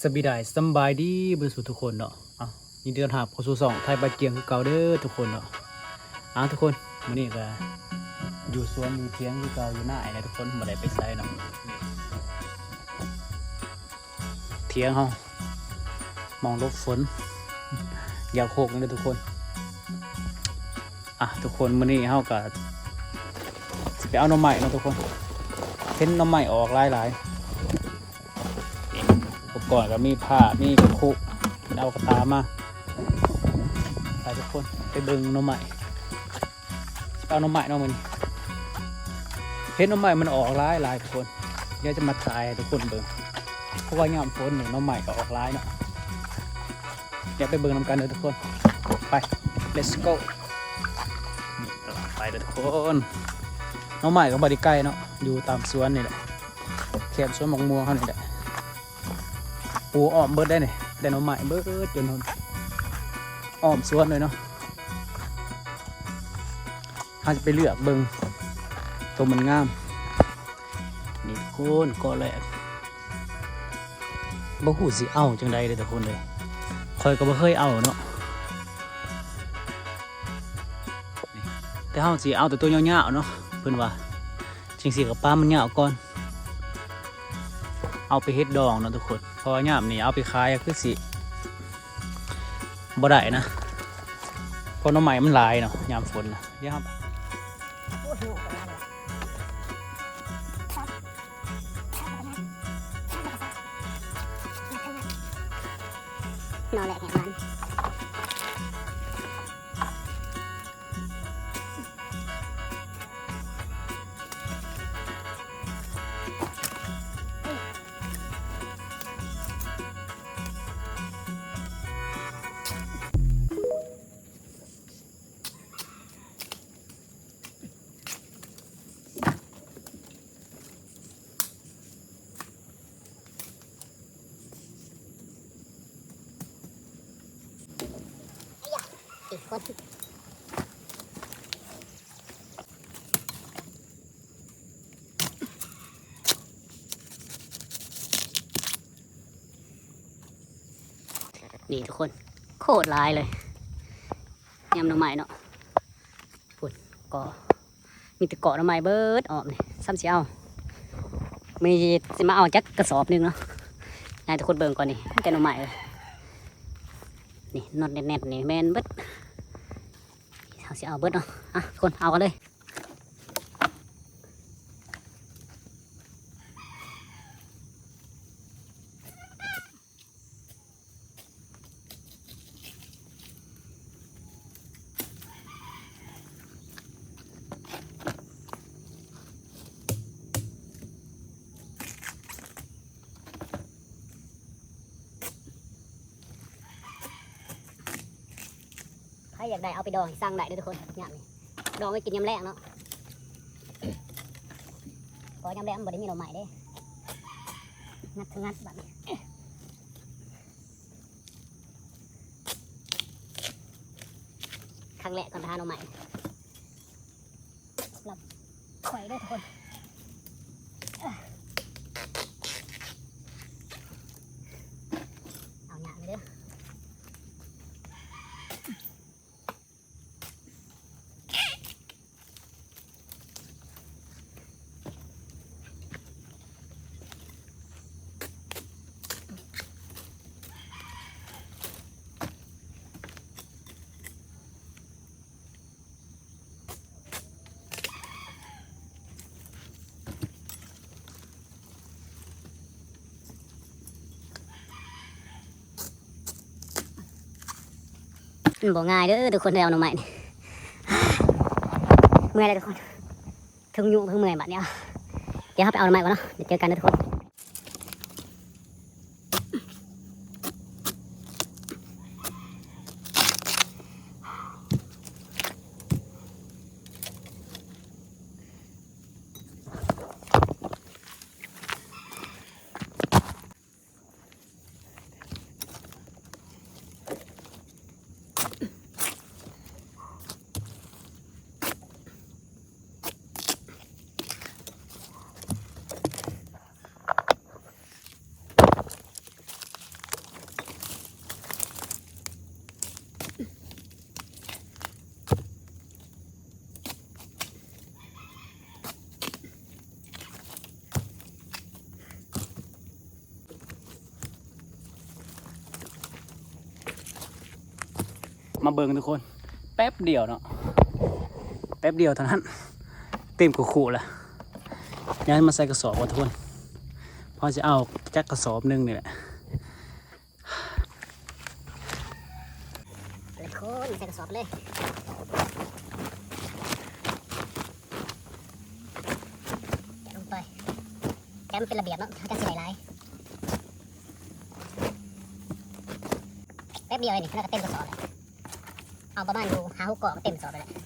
ສະບາຍດີ ສຳບາຍດີເບິດສູ່ທຸກຄົນເນາະ. ເອົ້າ ຍິນດີຕ້ອນຮັບເຂົ້າສູ່ຊ່ອງໄທບ້ານຈຽງຄືເກົ່າເດີທຸກຄົນເນາະ. ເອົ້າ ທຸກຄົນ ມື້ນີ້ກະຢູ່ສວນຢູ່ຖຽງຄືເກົ່າ ຢູ່ນານີ້ແຫຼະທຸກຄົນ ບໍ່ໄດ້ໄປໃສເນາະ. ຖຽງເຮົາ ໝ່ອງຫຼົບຝົນ ຢາກໂຄກເດີທຸກຄົນ. ອ່ະ ທຸກຄົນ ມື້ນີ້ເຮົາກະຊິໄປເອົາໜໍ່ໄມ້ເນາະທຸກຄົນ. ເຫັນໜໍ່ໄມ້ອອກຫຼາຍໆ ນີ້ ອຸປະກອນກະມີຜ້າ ມີກະຄຸ ເອົາກະຕາມາ. ໄປທຸກຄົນ ໄປເບິ່ງໜໍ່ໄມ້ ຊິເອົາໜໍ່ໄມ້ເນາະມື້ນີ້. ເຫັນໜໍ່ໄມ້ມັນອອກຫຼາຍໆທຸກຄົນ ດຽວຈະມາຖ່າຍໃຫ້ທຸກຄົນເບິ່ງ ເພາະວ່າຍາມຝົນນີ້ໜໍ່ໄມ້ກະອອກຫຼາຍເນາະ. ດຽວໄປເບິ່ງນຳກັນເດີທຸກຄົນ ໄປ let's go. ນີ້ ໄປເດີທຸກຄົນ ໜໍ່ໄມ້ກະບໍ່ໄດ້ໄກເນາະ ຢູ່ຕາມສວນນີ້ແຫຼະ ແຄມສວນໝາກມ່ວງເຮົານີ້ແຫຼະ. ປູອ້ອມເບິດໄດ໋ນີ້ ໄດ້ໜໍ່ໄມ້ເບິດຈົນອ້ອມສວນເລີຍເນາະ. ເຮົາຈະໄປເລືອກເບິ່ງໂຕມັນງາມ. ນີ້ທຸກຄົນ ກໍແລກ ບໍ່ຮູ້ຊິເອົາຈັ່ງໃດເດີທຸກຄົນເອີຍ ຂ້ອຍກະບໍ່ເຄີຍເອົາເນາະ. ແຕ່ເຮົາຊິເອົາແຕ່ໂຕຍາວໆເນາະ ເພິ່ນວ່າ ຈັ່ງຊີ້ກະປາມັນຍາວກ່ອນ ເອົາໄປເຮັດດອງເນາະທຸກຄົນ ເພາະວ່າຍາມນີ້ເອົາໄປຂາຍຄືຊິບໍ່ໄດ້ນະ ເພາະໜໍ່ໄມ້ມັນຫຼາຍເນາະ ຍາມຝົນນະ. ດຽວເຮົາ ໜໍ່ແຫຼກໃຫ້ມັນ ນີ້ທຸກຄົນ ໂຄດຫຼາຍເລີຍ ຍຳໜໍ່ໄມ້ເນາະ. ພຸ້ນ ກໍມີແຕ່ເກາະໜໍ່ໄມ້ເບິດອ້ອມນີ້ ສ່ຳຊິເອົາ ມື້ນີ້ຊິມາເອົາຈັກກະສອບໜຶ່ງເນາະ ໃຫ້ທຸກຄົນເບິ່ງກ່ອນ. ນີ້ແຕ່ໜໍ່ໄມ້ເລີຍ ນີ້ໜົດແໜ້ນໆນີ້ແມ່ນເບິດ ເຮົາຊິເອົາເບິດເນາະ. ອ່ະ ທຸກຄົນ ເອົາກັນເລີຍ. ໃຜຢາກໄດ້ເອົາໄປດອງ ສັ່ງໄດ້ເດີທຸກຄົນ ຍາມນີ້ດອງໄວ້ກິນຍາມແລງເນາະ ເພາະຍາມແລງມັນບໍ່ໄດ້ມີໜໍ່ໄມ້ເດ້. ງັດຄືງັດບາດນີ້ ຄັ້ງແລກກ່ອນໄປຫາໜໍ່ໄມ້ ສຳລັບຂ້ອຍເດີທຸກຄົນ. ເອົາຍາກເດີ. ມັນບໍ່ງ່າຍເດີທຸກຄົນ ໄດ້ເອົາໜໍ່ໄມ້ນີ້ ເມື່ອຍແລ້ວທຸກຄົນ ເທິງຍຸງເທິງເມື່ອຍບາດນີ້. ດຽວເຮົາໄປເອົາໜໍ່ໄມ້ກ່ອນເນາະ ດຽວເຈີກັນເດີທຸກຄົນ. ເ ມາເບິ່ງທຸກຄົນ ແປັບດຽວເນາະ ແປັບດຽວເທົ່ານັ້ນ ເຕັມຄູ່ໆລະ. ຍ້າຍມາໃສ່ກະສອບກ່ອນທຸກຄົນ ເຮົາຊິເອົາຈັກກະສອບໜຶ່ງນີ້ແຫຼະ. ເອົາທຸກຄົນ ໃສ່ກະສອບເລີຍ ແກະລົງໄປ ແກະມັນເປັນລະບຽບເນາະ ເຮົາຈັ່ງຊິໄດ້ຫຼາຍ. ແປັບດຽວເອງນີ້ ເຮົາກະເຕັມກະສອບແລ້ວ ເອົາປະມານຢູ່ຫ້າຫົກກອກກະເຕັມກະສອບແລ້ວແຫຼະ.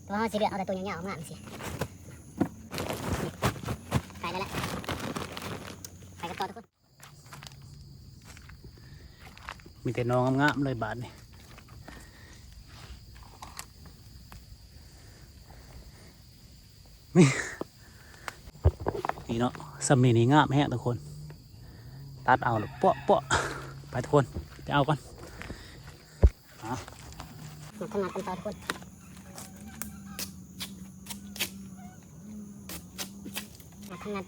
ແຕ່ວ່າເຮົາຊິເລືອກເອົາແຕ່ໂຕຍາວໆງາມໆຊີ້ ໃກ້ແລ້ວແຫຼະ ໄປກັນຕໍ່ທຸກຄົນ. ມີແຕ່ໜໍ່ງາມໆເລີຍບາດນີ້ ນີ້ ນີ້ເນາະ ສ່ຳນີ້ນີ້ງາມແຮງທຸກຄົນ ຕັດເອົາແລ້ວເປາະໆ. ໄປທຸກຄົນ ໄປເອົາກ່ອນ. ອ່ະ ຫຍັບທາງນັ້ນກັນຕໍ່ທຸກຄົນ ຫຍັບທາງນັ້ນ.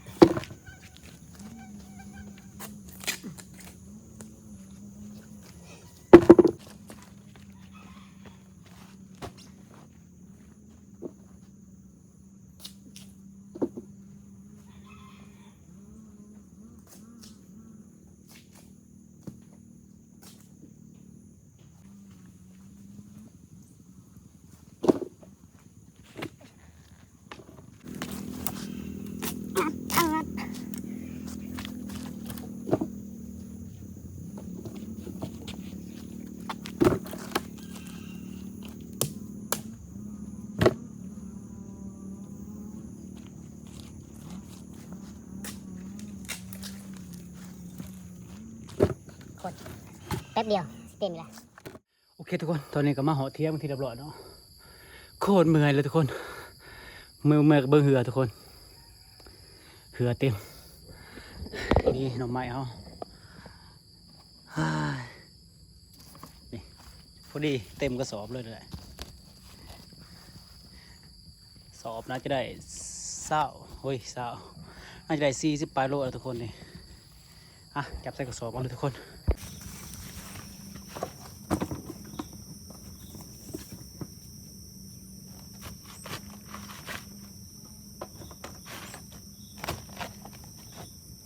ຄົນ ແປັບດຽວຊິເຕັມຢູ່ລະ. ໂອເຄທຸກຄົນ ຕອນນີ້ກະມາຮອດຖຽງເປັນທີ່ຮຽບຮ້ອຍເນາະ ໂຄດເມື່ອຍເລີຍທຸກຄົນ ເມື່ອຍ ເມື່ອຍກະເບິ່ງເຫື່ອທຸກຄົນ ເຫື່ອເຕັມ. ນີ້ໜໍ່ໄມ້ເຮົາ ນີ້ ພໍດີເຕັມກະສອບເລີຍແຫຼະ ສອບໜ້າຈະໄດ້ຊາວ ໂອ້ຍ ຊາວ ໜ້າຈະໄດ້ສີ່ສິບປາຍໂລແລ້ວທຸກຄົນນີ້. ອ່ະ ຈັບໃສ່ກະສອບເອົາເລີຍທຸກຄົນ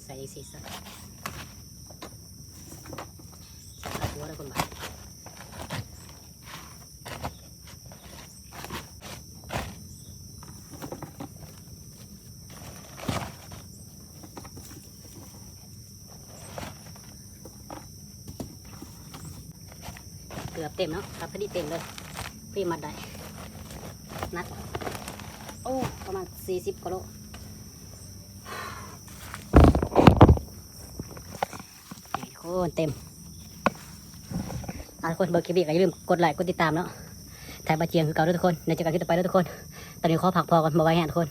ໃສ່ຈັ່ງຊີ້ຊະ ໃສ່ຫຼາຍກວ່າເດີຄົນບາດ. ເກືອບເຕັມເນາະ ຄັບ ພໍດີເຕັມເລີຍ ພໍດີມັດໄດ້ ໜັກ ໂອ້ ປະມານສີ່ສິບກວ່າໂລ. ນີ້ທຸກຄົນ ເຕັມ. ອ່າ ທຸກຄົນ ເບິ່ງຄລິບນີ້ກະຢ່າລືມກົດໄລກົດຕິດຕາມເນາະ ຖ່າຍບາດຈຽງຄືເກົ່າເດີທຸກຄົນ. ເດີ ເຈີກັນຄລິບຕໍ່ໄປເດີທຸກຄົນ. ຕອນນີ້ຂໍພັກຜ່ອນກ່ອນ ບໍ່ໄຫວແຮງທຸກຄົນ.